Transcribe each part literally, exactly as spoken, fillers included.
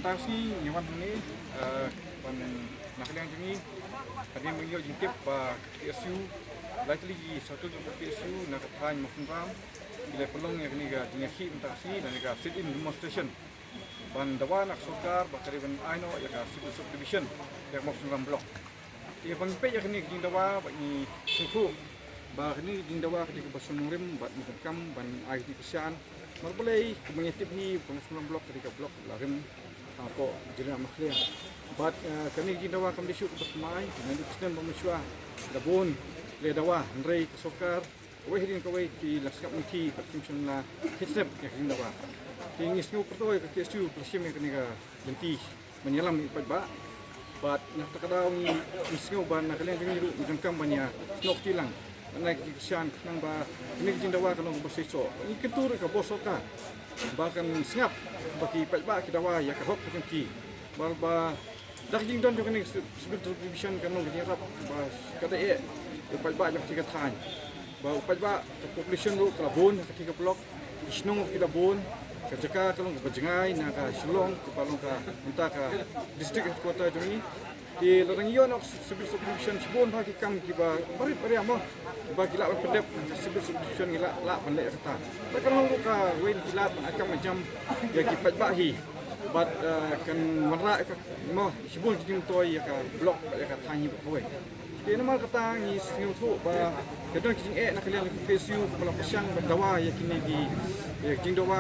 Tang sngi ngi wan hangne, eh, ban na ka liang jong ngi, hadien ba ngi ïoh jingtip ba ka K S U, lai tylli ki circle jong ka K S U na ka thaiñ Mawsynram, ki la pynlong ïa kane ka jingïakhih mynta ka sngi, lane ka sit-in demonstration ban dawa na ka sorkar ba ka dei ban ai noh ïa ka civil subdivision ïa ka Mawsynram block. Te ba ngi peit ïa kane ka jingdawa ba ngi sngewthuh ba kane ka jingdawa ka dei kaba shong nongrim bad ngi donkam ban ai kane ka shan. Namar balei, kumba ngi tip hi, ka Mawsynram block ka dei ka block la rim hapoh jylla Meghalaya. Bad, eh, kane ka jingdawa kam dei shuh kaba thymmai, naduh ki snem ba mynshuwa la bun la dawa, hynrei ka sorkar kawei hadien kawei ki la sngap lynti bad kim shym la thied snep ïa ka jingdawa. Te ngi sngew pyrthei ïa ka K S U ka la shim ïa kane ka lynti ban ïalam ïa u paidbah. Bad na kata ka daw ngi, ngi sngew ba na ka liang jong ngi ruh ngi donkam ban ïasnoh kti lang, ban ai ka jingshisha khnang ba kane ka jingdawa kan long kaba seisoh. Ngi kyntu ruh ïa ka bor sorkar ba kan sngap ba ki paidbah ki dawa ïa ka hok ka jong ki. Bad ba da ka jingdon jong kane ka civil subdivision kan long ka jingïarap ba ka dei ïa u paidbah jong kata ka thaiñ. Ba u paidbah, ka population ruh ka la bun ha kata ka block, ki shnong ruh ki la bun, ka jaka ka long kaba jngai na ka Shillong kaba long ka, mynta ka district headquarter jong ngi. Te lada ngi ïoh noh civil subdivision shibun bha ki kam kiba barit baria mo ba ki lah ban pyndep ha ka civil subdivision, ngi lah, lah ban leh kata. Te kan long ruh kawei na ki lad ban ai kam ai jam ïa ki paidbah hi. Bad, eh, kan wanrah ïa ka, mo, shibun ki jingmyntoi ïa ka block bad ïa ka thaiñ hi baroh kawei. Te namar kata ngi sngewthuh ba ka don ka jingeh na ka liang ka K S U ba la pyrshang ban dawa ïa kine ki, ïa ki jingdawa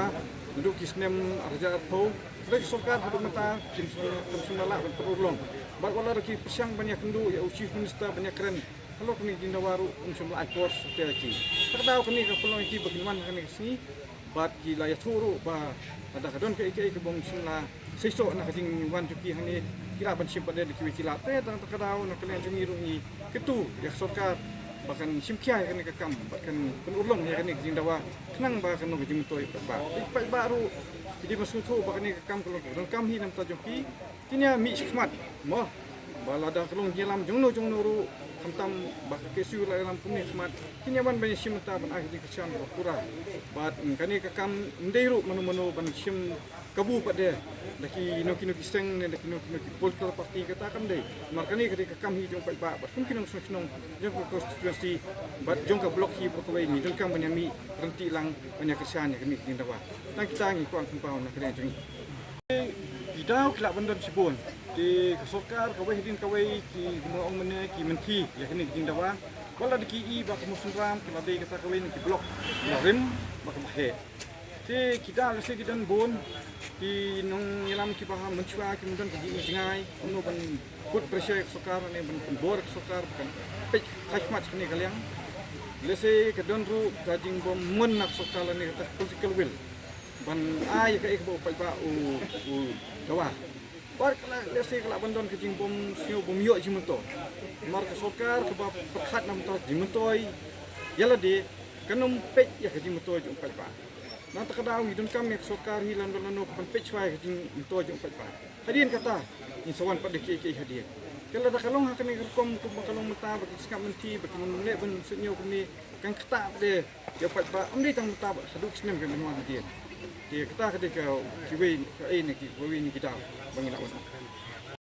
naduh ki snem ar hajar arphew. Hynrei ka sorkar haduh mynta kim shym, kim shym la lah ban pynurlong. Bad wat la da ki pyrshang ban ïakynduh ïa u Chief Minister ban ïakren halor kane ka jingdawa ruh um shym la ai por satia ïa ki. Kata ka daw kane ka pynlong ïa ki ba kin wan ha kane ka sngi. Bad ki la ïathuh ruh ba lada ka don kaei kaei kaba um shym la seisoh na ka jingwan jong ki hangne, ki lah ban shim pat de da kiwei ki lad. Te tang kata ka daw na ka liang jong ngi ruh ngi kyntu ïa ka sorkar ba kan shim khia ïa kane ka kam bad kan pynurlong ïa kane ka jingdawa khnang ba kan long ka jingmyntoi ïa u paidbah. Te u paidbah ruh ki dei ban sngewthuh ba kane ka kam ka long kaba donkam hi na ka bynta jong ki. Kin ïa mih shakhmat mo, ba lada ka long jingïalam jongno jongno ruh, khamtam ba ka K S U la ïalam kumne shakhmat, kin ïa wan ban ïashim bynta ban ai ka jingkyrshan kaba pura. Bad, mm, kane ka kam ym dei ruh mano mano ban shim kabu pat de da kino kino ki seng ne da kino kino ki political party, kata kam dei. Namar kane ka dei ka kam hi jong u paidbah bad kum ki nongshong shnong jong ka constituency bad jong ka block hi baroh kawei ngi donkam ban ïa mih ryntih lang ban ïa kyrshan ïa kane ka jingdawa. Tang kita ngi kwah pynpaw na ka liang jong ngi. Ki daw ki lah ban don shibun. Te ka sorkar kawei hadien kawei ki, kumba ong mynne, ki mynthi ïa kane ka jingdawa. Wat la da ki i ba ka Mawsynram ka la dei kata kawei na ki block ba rim bad kaba heh. Te ki daw lehse ki don bun ki nongïalam kiba ha mynshuwa kim don ka jingi jngai kumno ban put pressure ïa ka sorkar ne ban pynbor ïa ka sorkar ba kan peit khashmat kane ka liang. Lehse ka don ruh ka jingbym mon na ka sorkar lane kata political will ban ai ïa kaei kaba u paidbah u, u dawa. Bad ka la, lehse ka lah ban don ka jingbym sngew bym ïoh jingmyntoi. Namar ka sorkar kaba pyrkhat na ka bynta jingmyntoi ïa lade kan ym peit ïa ka jingmyntoi jong u paidbah. Na kata ka daw ngi donkam ïa ka sorkar hi lano lano ka ban peit shuwa ïa ka jingmyntoi jong u paidbah. Hadien kata ngin sa wan pat da kiei kiei hadien. Te lada ka long ha kane ka rukom kumba ka long mynta ba ki sngap mynthi ba kin leh ban suidñiew kumne, kan ktah pat de ïa u paidbah, ym dei tang mynta bad haduh ki snem kiban wan hadien. Te kata ka dei ka kiwei, kaei na kiwei na ki daw ba ngi lah ban